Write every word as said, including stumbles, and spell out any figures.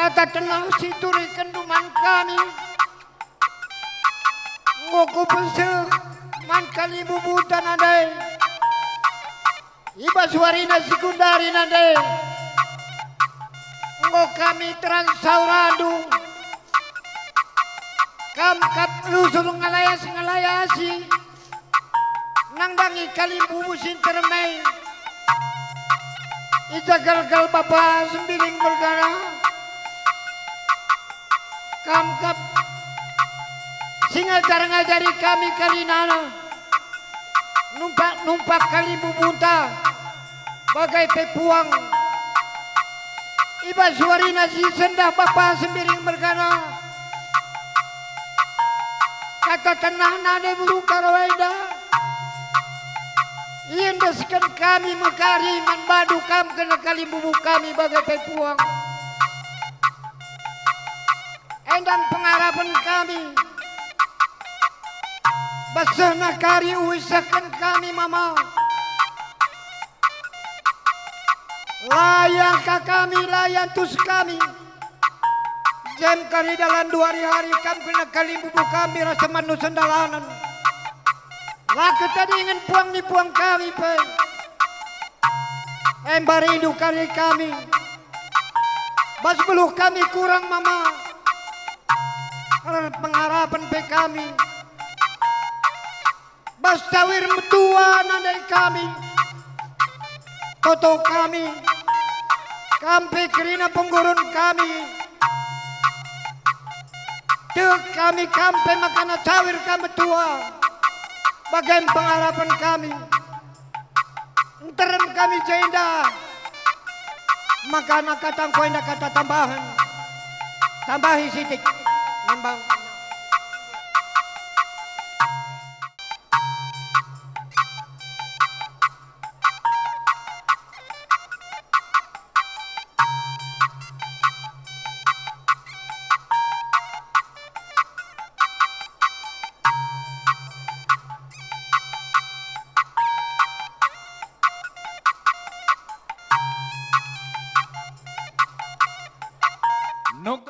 Kata tenah si turikenndu man kami, enggo kupeseh man kalimbubuta nande. I bas warina si kundari nande, enggo kami teran saurandu. Kam kap rusur ngalayas-ngalayasi, nandangi kalimbubu si nterem e. I tegelgel bapa Sembiring mergana, kam kap si ngajar-ngajari kami karinana. Numpak-numpak kalimbubunta bagai pe puang. I bas warina si sendah bapa Sembiring mergana, kata tenah nande beru Karo enda, iendesken kami mekari man bandu kam kena kalimbubu kami bagai pe puang. Enda pengarapen kami. Besehna kari uisehken kami mama. La iangka kami, la iantus kami. Jem kari dalan duari hari kam kena kalimbubu kami rasa manu sendalanen. La ketadingen puang ni puang kami pe. Embarindu kari kami. Bas beluh kami kurang mama. Erpengarapen pe kami. Bas tawir metua nandai kami. Toto kami. Kam pe kerina penggurun kami. Tek kami kam pe makana tawir kam metua. Bagen pengarapen kami. Nterem kami jenda. Makana katangku enda kata tambahen. Tambahi sitik. Nembang.